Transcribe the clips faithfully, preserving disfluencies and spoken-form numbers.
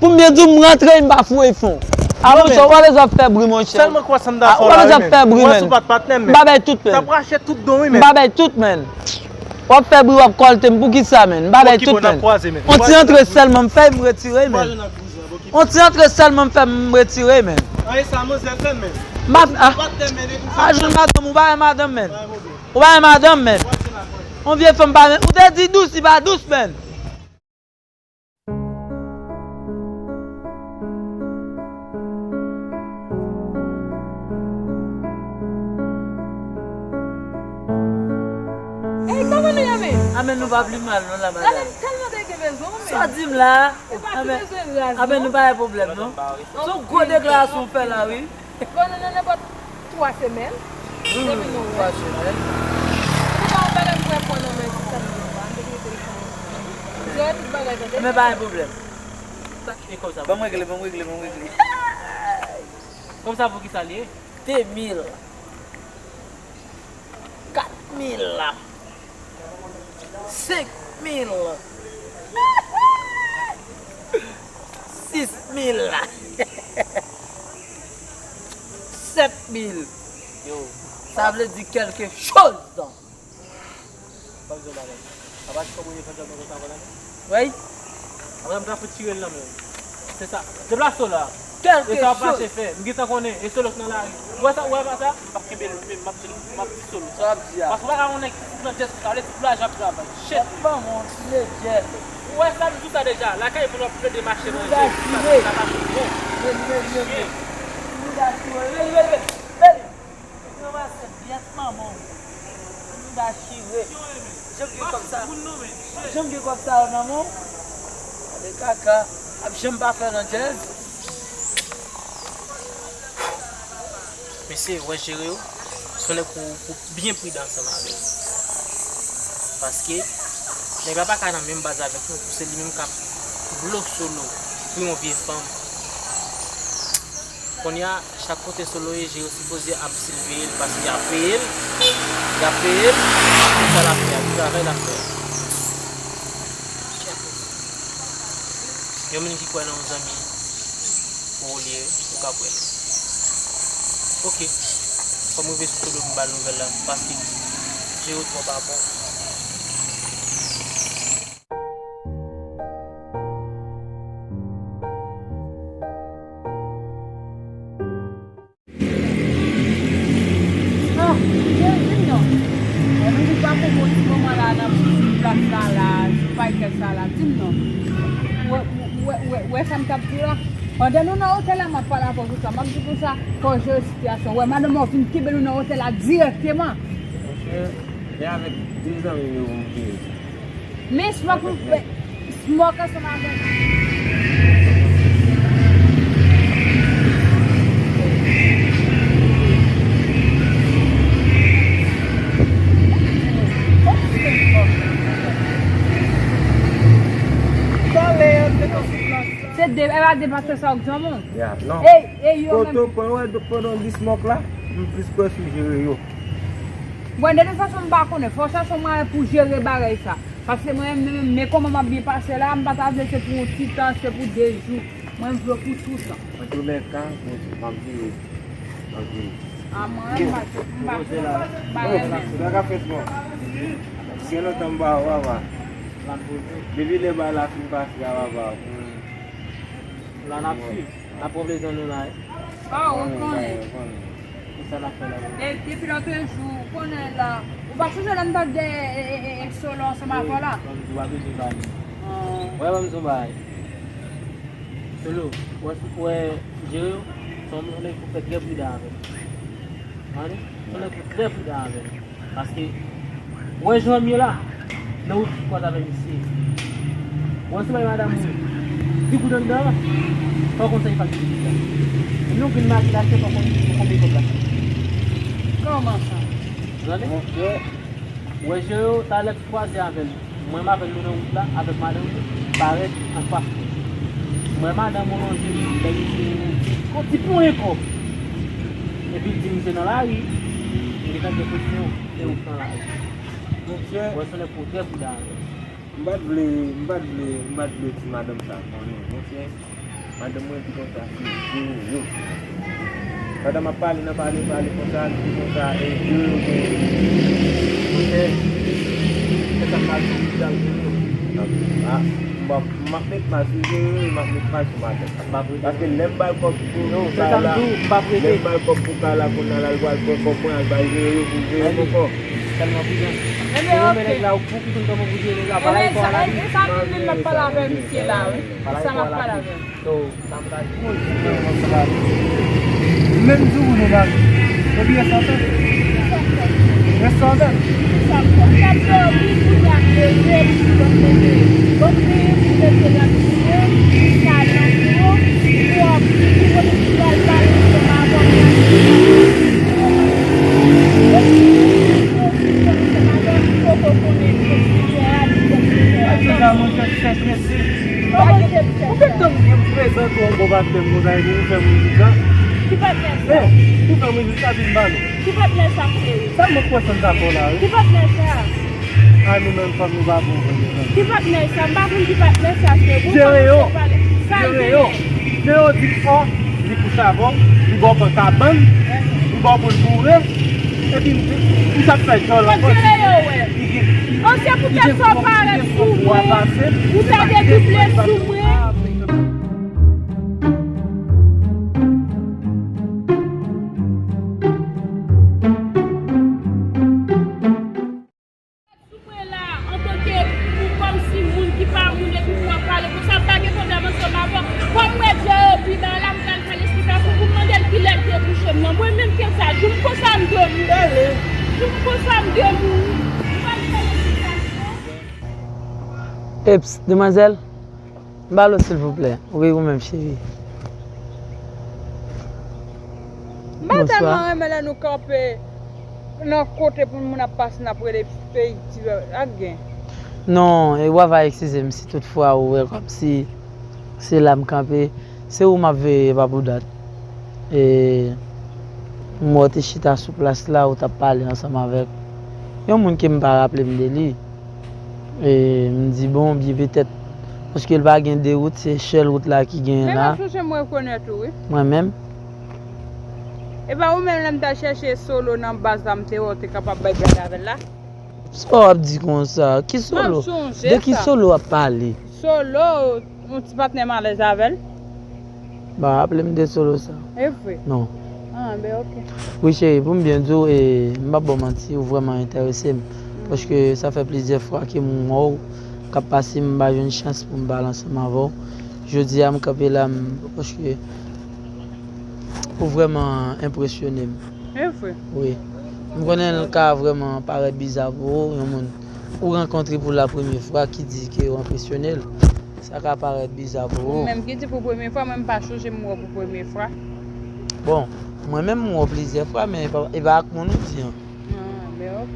Pou m byen di w, m rantre, m pa foure fon. Alonso, w pa bezwen ap fè bri, monchè. Sèlman kwè sa m ta fè w la, wi, men. Ou wè sou pat patnè m, men. M pa bay tout, men. T ap rache tout don, wi, men. M pa bay tout, men. W ap fè bri, w ap kòlte m. Poukisa, men? M pa bay tout, men. On ti antre sèlman m fè, m retire, men. On ti antre sèlman m fè, m retire, men. An, e sa manzè fè, men. M pa f-, a, a, jwenn madanm, ou pa wè madanm, men. Ou pa wè madanm, men. On vye fanm pa, ou te di dous, li pa dous, men. Ey, kòman nou ye, men? Amèn, nou pa pli mal, non, la, madanm. Gade, m tèlman te gen bezwen w, men. Sa w di m la? E pa ti bezwen raz, non. Amèn, nou pa gen pwoblèm, non. Se yon gwo deklarasyon w fè la, wi. Bon, nou nan nenpòt twa semèn. Wi, wi, wi, twa semèn. Depi nou wè. Antouka, yon bagay m kwè pran nan men ti sa nan men w a, m te kite telefòn nan. Jere tout bagay, tande? Men pa gen pwoblèm. E kòb sa? Ban m regle, ban m regle, ban m regle. Kòb sa pou ki sa l ye? De mil. Kat mil. Senk mil. Sis mil. Sèt mil. Yo, sa vle di kèlke choz. Ban m di w bagay. Papa, ti kòb ou ye fè djòb nan konsa vòlè, non? Wi. Apre m ta fout tire l nan men w. Se sa. Deplase w la. E sa w ap mache fè. M gentan konnen. E Solo k nan lari. Ou wè sa, ou wè pa sa? M ap kenbe l men, m ap di, m ap di Solo sa. Sa w ap di a? Paske ou pa ka wè yon nèg ki fout nan djèz konsa, vle di pou lajan ap travay. Shit. Ban m yon ti ledjè. Ou wè sa, m di w sa deja. Lakay moun w ap plede mache manje. Sa pa bon. Veni, veni, veni. Veni, veni, veni. Veni. Ranmase byèt manman w. Mouda chire. Janm gen kòb sa. Janm gen kòb sa yo nan men w. Gade kaka. Ap janm pa fè nan djèz. Mesye, wè jere yo. Se yon nèg pou, pou byen pridan ansanm avè l. Paske nèg la pa ka nan menm baz avèk nou, pou se li menm k ap blo Solo pou yon vye fanm. Kounye a, chak kote Solo ye, jere yo sipoze ap siveye l, paske y ap peye l, y ap peye l pou sa l ap fè a, pou travay l ap fè a. Yon moun ki kwè nan yon zanmi pou ou li ye, ou ka kwè l. Oke. Fò m rive sou Solo pou m ba l nouvèl la, paske jere yo twò pa bon. Ah, di m non. Wè nou pa pou bon ti moman la nan ti plas la la, sou pakèt sa la. Di m non. Wè, wè, wè, wè sa m t ap di w la. Pandan nou nan otèl la, m ap pale avè w sou sa. M ap di w konsa, fò w jere sitiyasyon. Wè, madanm ou fin kenbe nou nan otèl la dirèkteman. Monchè, e avèk de zanmi m yo pou m jere. Men smoke, smoke ansanm avèk. Se de, e pa de pastè sa ou k zanmi w? Ya, non. Ey, ey, yo menm. Kote w pran, wè, pandan w di smoke la, m plis kwè sou jere yo. Bon, de tout fason, m pa konnen. Fò w chache yon mwayen pou jere bagay sa. Paske mwen menm, men kòman m ap byen pase la, m pa ta vle se pou yon ti tan, se pou de jou. Mwen, m vle pou toutan. Antoulèka, m ap vini. M ap vini. A, mwen, m pa, m pa, m pa renmen. Sa ka fè smoke. Gen lontan m pa wè papa. Depi lè bagay la fin pase a, papa. La n ap swiv. N ap pran plezi nou la, wi. Ah, ou konnen. Ki sa n ap fè la? E depi lòt jou, ou konnen la. Ou pa sonje lè m t ap de, e, e, e, e, Solo ansanm avè w la? Wi, ban m di w pa bezwen pale. Ah. Wè, ban m di w bagay. Solo, wè, wè, jere yo, se yon nèg pou fè trè pridan avè l. Tande? Se yon nèg pou trè pridan avè l. Paske, wè jan m ye la, nan wout ki kwaze avè misye. Wè si bay madanm ou di goud anndan an, fò w konn sa ki fasilite la. Epi yon grenn maki l achte, fò w konn konbyen kòb l achte. Kòman sa? Tande? Monchè. Wè jan yo, talè ki kwaze avè l. Mwen m avè l nou nan wout la, avèk madanm li, parèt anfas mwen. Mwen madanm mwen lonje, lè misye, yon ti ponyen kòb. Epi l di misye nan lari, m gentan gen presyon. E ou pran lari. Monchè. Wè, se yon nèg pou trè pridan avè l. M pa t vle, m pa t vle, m pa t vle ti madanm sa konnen, monchè. Madanm mwen di konsa, se zewo. Pandan m ap pale nan pale, pale konsa, li di konsa, e, zewo, zewo. Ok. Se sa m pral di, li di zewo. Ah, m ap, m ap met mas, wi, wi, wi, m ap met mas sou madanm. Paske lè m ba l kòb pou kay la, lè m ba l kòb pou kay la, kounye a la, l pral pran kòb mwen, al bay zewo pou zewo ankò. Tèlman prizans. Ebyen, ok. Ebyen, sa, e, e sa menm li m ap pale avè misye la, wi. E sa m ap pale avè l. Menm jou nou mari. Epi rès sa w fè? Rès sa w fè? Ou gentan gen prezante yon bon patnè m konsa epi ou fè m ri konsa. Ki patnè sa? Eh, ou fè m ri konsa, di m ba nou. Ki patnè sa, m cheri? Sa mwen kwè sa m ta fè w la, wi. Ki patnè sa? Ay, nou menm fanm nou pa bon vre, mezanmi. Ki patnè sa? M pa konn ki patnè sa, cheri. Jere yo. Jere yo. Jere yo di ò, li kouche avè w, li ba w pran kabann, li ba w pou l boure, epi m t ap fè djòl ankò. Jere yo, wè. An, se poutèt sa w parèt sou mwen, ou ta dedoble sou mwen. Sou mwen la, antanke ou kòmsi moun ki pa moun epi pou w ap pale konsa, m pa gen pwoblèm ansanm avè w. Kòm m wè Jeremy la, la m pral fè l esplikasyon pou m mande l kilè l te kouche m nan. Mwen menm, Kenza, jou m konsa m dòmi. Jou m konsa m dòmi. M pral fè l esplikasyon. Eps, demwazèl, m ba l silvouplè. Wi, ou menm, cheri. M pa tèlman renmen lè nou kanpe nan kote pou moun ap pase, n ap rele peyi ti ak gen. Non, e w ava eskize m si toutfwa ou wè kòmsi se la m kanpe. Se ou m ap veye pa pou dat. E m wè w te chita sou plas la, ou t ap pale ansanm avèk yon moun ke m pa raple m de li. E m di, bon, byen petèt, paske l pa gen de wout, se sèl wout la ki genyen la. Men m ap chèche m rekonèt ou, wi. Mwen menm? E pa ou menm lè m t al chèche Solo nan baz la, m te wè w te kapab bay blag avè l la? Sa w ap di konsa? Ki Solo? De ki Solo w ap pale? Solo, yon ti patnè m alèz avè l. Ba, raple m de Solo sa. E vre? Non. Ah, ben, ok. Wi, cheri, pou m byen di w, e, m p ap ba w manti, ou vrèman enterese m. Paske sa fè plizyè fwa ke m wè w k ap pase, m pa jwenn chans pou m pale ansanm avè w. Jodi a, m kanpe la, m, paske ou vrèman enpresyone m. E vre? Wi. M konnen l ka vrèman parèt biza pou ou, yon moun ou rankontre pou la premye fwa ki di ke w enpresyone l. Sa ka parèt biza pou ou. Ou menm ki di pou premye fwa, mwen m pa chonje m wè w pou premye fwa. Bon, mwen menm m wè w plizyè fwa, men e pa, e pa ak moun ou di an. Ah, ben, ok.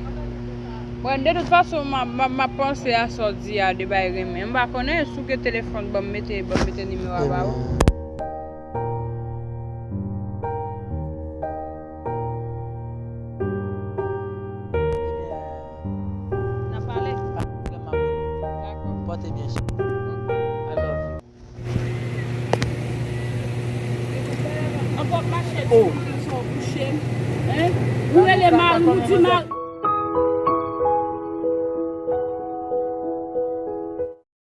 Bon, de tout fason, m a, m a, m ap panse a sa w di a de bay renmen. M pa konnen si w gen telefòn, ban m mete, ban m mete nimewo a ba ou. N a pale. Pa gen pwoblèm, m ap rele w. Dakò. Pòte byen, cheri. I love you. Ankò mache ti moun nan son kouche. Hein? Ou rele mari, ou di mari.